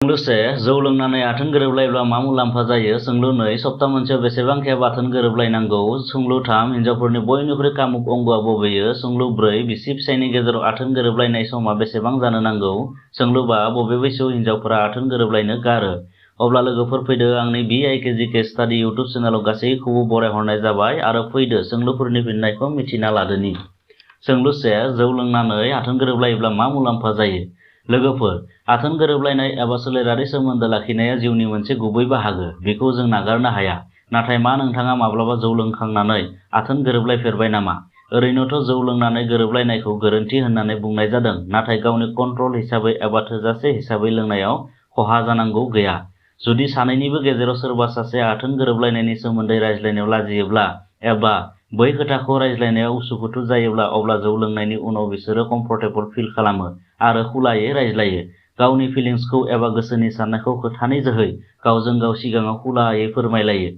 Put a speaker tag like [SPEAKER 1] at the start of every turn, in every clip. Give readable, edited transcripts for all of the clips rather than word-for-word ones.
[SPEAKER 1] सोंलु से जौ लोंनानै आथोन गोरोबलायब्ला मा मुलाम्फा जायो? सोंलु 2 सप्ता मोनसेयाव बेसेबां खेब आथोन गोरोबलायनांगौ? सोंलु 3 हिनजावफोरनि बयनिख्रुइ कामुक अंगआ बबेयो? सोंलु 4 बिसि फिसायनि गेजेराव आथोन गोरोबलायनाय समा बेसेबां जानो नांगौ? सोंलु 5 बबे बैसोआव हिनजावफोरा आथोन गोरोबलायनो गारो? अब्ला लोगोफोर फैदो आंनि BIKGK स्टाडि इउटुब चेनेलाव गासैखौबो बरायहरनाय जाबाय आरो फैदो सोंलुफोरनि फिननायखौ मिथिना लादोनि। सोंलु 1 जौ लोंनानै आथोन गोरोबलायोब्ला मा मुलाम्फा जायो? लोगोफोर, आथोन गोरोबलायनाय एबा सोलेरारि सोमोन्दो लाखिनाया जिउनि मोनसे गुबै बाहागो। बेखौ जों नागारनो हाया। नाथाय मा नोंथाङा माब्लाबा जौ लोंखांनानै आथोन गोरोबलायफेरबाय नामा? ओरैनोथ' जौ लोंनानै गोरोबलायनायखौ गोरोन्थि होननानै बुंनाय जादों, नाथाय गावनि कन्ट्रल हिसाबै एबा थोजासे हिसाबै लोंनायाव खहा जानांगौ गैया। जुदि सानैनिबो गेजेराव सोरबा सासेया आथोन गोरोबलायनायनि सोमोन्दै रायज्लायनायाव लाजियोब्ला एबा बै खोथाखौ रायज्लायनायाव उसुखुथु जायोब्ला अब्ला जौ लोंनायनि उनाव बिसोरो कम्फर्टेबल फिल खालामो आरो खुलायै रायज्लायो। गावनि फिलिंसखौ एबा गोसोनि साननायखौ खोथानि जोहै गावजों गाव सिगाङाव खुलायै फोरमायलायो।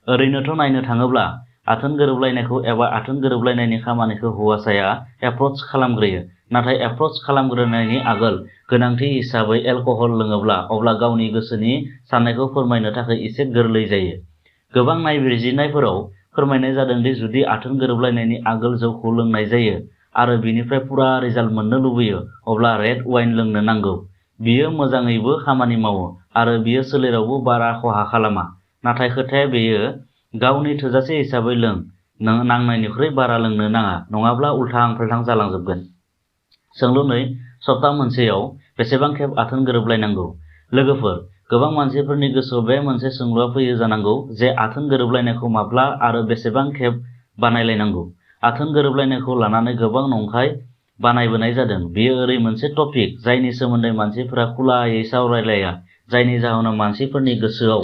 [SPEAKER 1] ओरैनोथ' नायनो थाङोब्ला आथोन गोरोबलायनायखौ एबा आथोन गोरोबलायनायनि खामानिखौ हौवासाया एप्रच खालामग्रोयो। नाथाय एप्रच खालामग्रोनायनि आगोल गोनांथि हिसाबै एलकहल लोङोब्ला अब्ला गावनि गोसोनि साननायखौ फोरमायनो थाखाय एसे गोरलै जायो। गोबां नायबिजिरनायफोराव फोरमायनाय जादों दि जुदि आथोन गोरोबलायनायनि आगोल जौखौ लोंनाय जायो आरो बिनिफ्राय पुरा रिजाल्ट मोननो लुबैयो अब्ला रेड वाइन लोंनो नांगौ। बियो मोजाङैबो खामानि मावो आरो बियो सोलेरावबो बारा खहा खालामा। नाथाय खोथाया बेयो गावनि थोजासे हिसाबै लों, नांनायनिख्रुइ बारा लोंनो नाङा, नङाब्ला उल्थां-फाल्थां जालांजोबगोन। सोंलु 2 सप्ता मोनसेयाव बेसेबां खेब आथोन गोरोबलायनांगौ? लोगोफोर, गोबां मानसिफोरनि गोसोआव बे मोनसे सोंलुआ फैयो जानांगौ जे आथोन गोरोबलायनायखौ माब्ला आरो बेसेबां खेब बानायलायनांगौ? आथोन गोरोबलायनायखौ लानानै गोबां नंखाय बानायबोनाय जादों। बेयो ओरै मोनसे टपिक जायनि सोमोन्दै मानसिफोरा खुलायै सावरायलाया, जायनि जाहोनाव मानसिफोरनि गोसोआव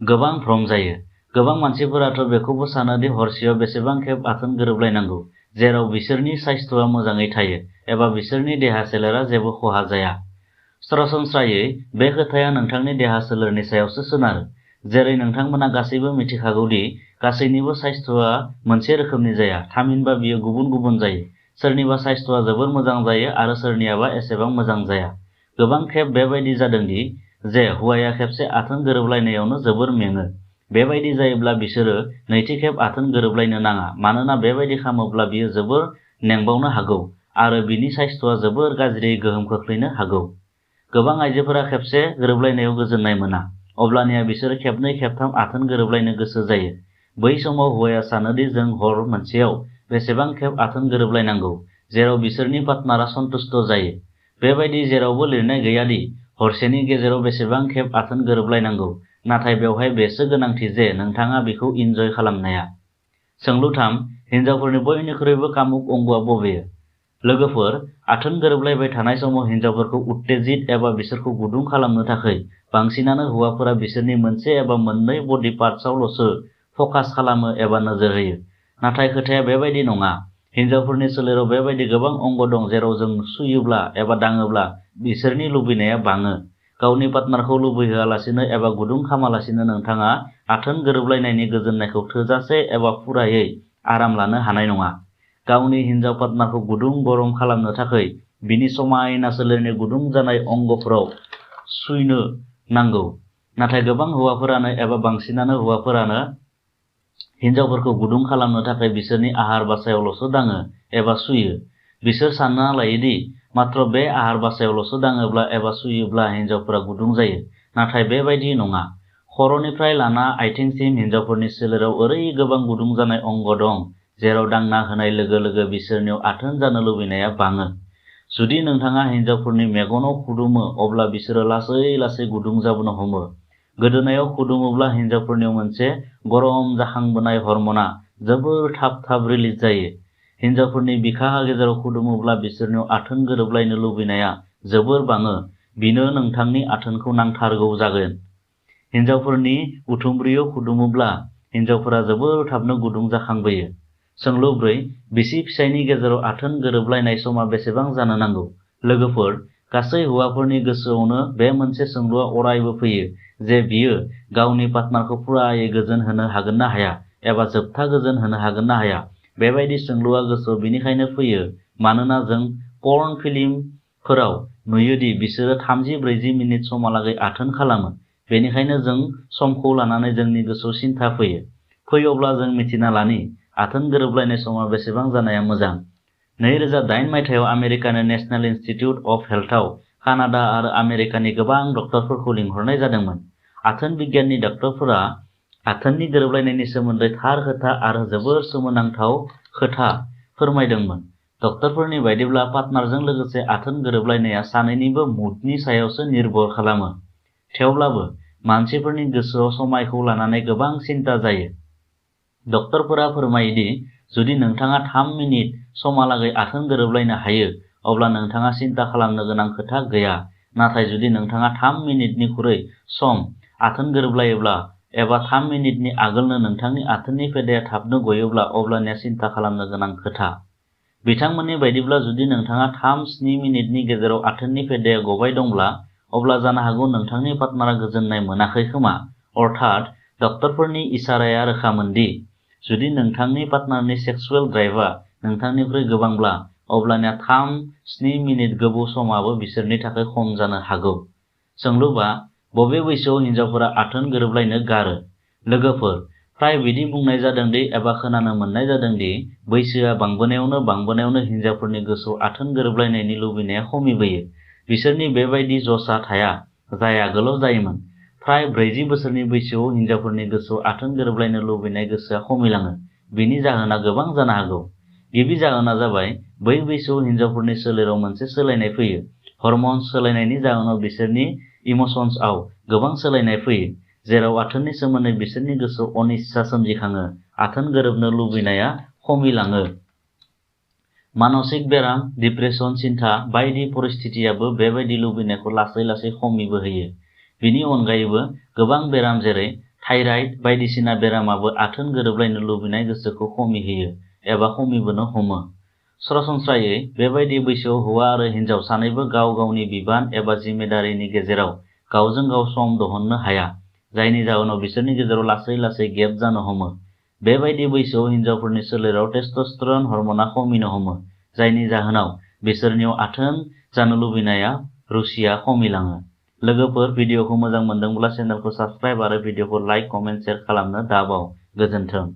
[SPEAKER 1] गोबां भ्रम जायो। गोबां मानसिफोराथ' बेखौबो सानो दि हरसेयाव बेसेबां खेब आथोन गोरोबलायनांगौ, जेराव बिसोरनि साइस्थ'आ मोजाङै थायो एबा बिसोरनि देहा सोलेरा जेबो खहा जाया। सरासनस्रायै बे खोथाया नोंथांनि देहा सोलेरनि सायावसो सोनारो। जेरै नोंथांमोना गासैबो मिथिखागौ दि गासैनिबो साइस्थ'आ मोनसे रोखोमनि जाया, थामहिनबा बियो गुबुन गुबुन जायो। सोरनिबा साइस्थ'आ जोबोर मोजां जायो आरो सोरनियाबा एसेबां मोजां जाया। गोबां खेब बेबायदि जादोंदि जे हौवाया खेबसे आथोन गोरोबलायनायावनो जोबोर मेङो। बेबायदि जायोब्ला बिसोरो नैथि खेब आथोन गोरोबलायनो नाङा, मानोना बेबायदि खालामोब्ला बियो जोबोर नेंबावनो हागौ आरो बिनि साइस्थ'आ जोबोर गाज्रियै गोहोम खोख्लैनो हागौ। गोबां आइजोफोरा खेबसे गोरोबलायनायाव गोजोननाय मोना, अब्लानिया बिसोरो खेबनै खेबथाम आथोन गोरोबलायनो गोसो जायो। बै समाव हौवाया सानोदि जों हर मोनसेयाव बेसेबां खेब आथोन गोरोबलायनांगौ, जेराव बिसोरनि पार्टनारा सन्तुष्ट जायो। बेबायदि जेरावबो लिरनाय गैया दि हरसेनि गेजेराव बेसेबां खेब आथोन गोरोबलायनांगौ, नाथाय बेवहाय बेसो गोनांथि जे नोंथाङा बेखौ इनजय खालामनाया। सोंलु 3 हिनजावफोरनि बयनिख्रुइबो कामुक अंगआ बबेयो? लोगोफोर, आथोन गोरोबलायबाय थानाय समाव हिनजावफोरखौ उत्तेजित एबा बिसोरखौ गुदुं खालामनो थाखाय बांसिनानो हौवाफोरा बिसोरनि मोनसे एबा मोननै बडि पार्टसआवल'सो फकास खालामो एबा नोजोर होयो। नाथाय खोथाया बेबायदि नङा। हिनजावफोरनि सोलेराव बेबायदि गोबां अंग दं जेराव जों सुयोब्ला एबा दाङोब्ला बिसोरनि लुबैनाया बाङो। गावनि पार्टनारखौ लुबैहोआलासिनो एबा गुदुं खामालासिनो नोंथाङा आथोन गोरोबलायनायनि गोजोननायखौ थोजासे एबा फुरायै आराम लानो हानाय नङा। गावनि हिनजाव पार्टनारखौ गुदुं गरम खालामनो थाखाय बिनि समायना सोलेरनि गुदुं जानाय अंगफोराव सुयनो नांगौ। नाथाय गोबां हौवाफोरानो एबा बांसिनानो हौवाफोरानो हिनजावफोरखौ गुदुं खालामनो थाखाय बिसोरनि आहार बासायावल'सो दाङो एबा सुयो। बिसोर सानना लायो दि मात्र बे आहार बासायावल'सो दाङोब्ला एबा सुयोब्ला हिनजावफोरा गुदुं जायो, नाथाय बेबायदि नङा। खर'निफ्राय लाना आथिंसिम हिनजावफोरनि सोलेराव ओरै गोबां गुदुं जानाय अंग दं जेराव दांना होनाय लोगो लोगो बिसोरनियाव आथोन जानो लुबैनाया बाङो। जुदि नोंथाङा हिनजावफोरनि मेगनाव खुदुमो अब्ला बिसोरो लासै लासै गुदुं जाबोनो हमो। गोदोनायाव खुदुमोब्ला हिनजावफोरनियाव मोनसे गरम जाखांबोनाय हर्मना जोबोर थाब थाब रिलिज जायो। हिनजावफोरनि बिखाहा गेजेराव खुदुमोब्ला बिसोरनियाव आथोन गोरोबलायनो लुबैनाया जोबोर बाङो। बिनो नोंथांनि आथोनखौ नांथारगौ जागोन। हिनजावफोरनि उथुमब्रैयाव खुदुमोब्ला हिनजावफोरा जोबोर थाबनो गुदुं जाखांबोयो। सोंलु 4 बिसि फिसायनि गेजेराव आथोन गोरोबलायनाय समा बेसेबां जानो नांगौ? लोगोफोर, गासै हौवाफोरनि गोसोआवनो बे मोनसे सोंलुआ अरायबो फैयो जे बियो गावनि पार्टनारखौ फुरायै गोजोन होनो हागोन ना हाया एबा जोबथा गोजोन होनो हागोन ना हाया। बेबायदि सोंलुआ गोसोआव बेनिखायनो फैयो मानोना जों पर्न फिल्मफोराव नुयोदि बिसोरो 30-40 मिनिट समहालागै आथोन खालामो। बेनिखायनो जों समखौ लानानै जोंनि गोसोआव सिन्था फैयो। फै अब्ला जों मिथिना लानि आथोन गोरोबलायनाय समा बेसेबां जानाया मोजां। 2008 मायथाइयाव आमेरिकानि नेशनेल इनस्टिट्युट अफ हेल्थआव कानाडा आरो आमेरिकानि गोबां डक्टरफोरखौ लिंहरनाय जादोंमोन। आथोन बिगियाननि डक्टरफोरा आथोननि गोरोबलायनायनि सोमोन्दै थार खोथा आरो जोबोर सोमोनांथाव खोथा फोरमायदोंमोन। डक्टरफोरनि बायदिब्ला पार्टनारजों लोगोसे आथोन गोरोबलायनाया सानैनिबो मुडनि सायावसो निर्भर खालामो। थेवब्लाबो मानसिफोरनि गोसोआव समायखौ लानानै गोबां सिन्ता जायो। डक्टरफोरा फोरमायोदि जुदि नोंथाङा 3 मिनिट समहालागै आथोन गोरोबलायनो हायो अब्ला नोंथाङा सिन्ता खालामनो गोनां खोथा गैया। नाथाय जुदि नोंथाङा 3 मिनिटनिख्रुइ सम आथोन गोरोबलायोब्ला एबा 3 मिनिटनि आगोलनो नोंथांनि आथोननि फेदाया थाबनो गयोब्ला अब्लानिया सिन्ता खालामनो गोनां खोथा। बिथांमोननि बायदिब्ला जुदि नोंथाङा 3-7 मिनिटनि गेजेराव आथोननि फेदाया गबाय दंब्ला अब्ला जानो हागौ नोंथांनि पार्टनारा गोजोननाय मोनाखै खोमा। अर्थात डक्टरफोरनि इसाराया रोखामोनदि जुदि नोंथांनि पार्टनारनि सेक्सुयेल ड्राइभआ नोंथांनिख्रुइ गोबांब्ला अब्लानिया 3-7 मिनिट गोबाव समाबो बिसोरनि थाखाय खम जानो हागौ। सोंलु 5 बबे बैसोआव हिनजावफोरा आथोन गोरोबलायनो गारो? लोगोफोर, फ्राय बिदि बुंनाय जादोंदि एबा खोनानो मोननाय जादोंदि बैसोआ बांबोनायावनो हिनजावफोरनि गोसोआव आथोन गोरोबलायनायनि लुबैनाया खमिबोयो। बिसोरनि बेबायदि ज'सा थाया जाय आगोलाव जायोमोन। फ्राय 40 बोसोरनि बैसोआव हिनजावफोरनि गोसोआव आथोन गोरोबलायनो लुबैनाय गोसोआ खमिलाङो। बिनि जाहोना गोबां जानो हागौ। गिबि जाहोना जाबाय बै बैसोआव हिनजावफोरनि सोलेराव मोनसे सोलायनाय फैयो। हर्मोन सोलायनायनि जाहोनाव बिसोरनि इमोशन्सआव गोबां सोलायनाय फैयो, जेराव आथोननि सोमोन्दै बिसोरनि गोसोआव अनिच्छा सोमजिखाङो। आथोन गोरोबनो लुबैनाया खमिलाङो। मानसिक बेराम, डिप्रेसन, सिन्था बायदि परिस्थितियाबो बेबायदि लुबैनायखौ लासै खमिबोहोयो। बिनि अनगायैबो गोबां बेराम जेरै थाइराइड बायदिसिना बेरामाबो आथोन गोरोबलायनो लुबैनाय गोसोखौ खमिहोयो एबा खमिबोनो हमो। सरासनस्रायै बेबायदि बैसोआव हौवा आरो हिनजाव सानैबो गाव गावनि बिबान एबा जिम्मेदारिनि गेजेराव गावजों गाव सम दिहुननो हाया, जायनि जाहोनाव बिसोरनि गेजेराव लासै गेप जानो हमो। बेबायदि बैसोआव हिनजावफोरनि सोलेराव टेस्टस्टेरन हर्मोनआ खमिनो हमो, जायनि जाहोनाव बिसोरनियाव आथोन जानो लुबैनाया रुचिया खमिलाङो। लोगोफोर, भिडिअखौ मोजां मोनदोंब्ला चेनेलखौ साबस्क्राइब आरो भिडिअखौ लाइक, कमेन्ट, शेयार खालामनो दाबाव। गोजोन्थों।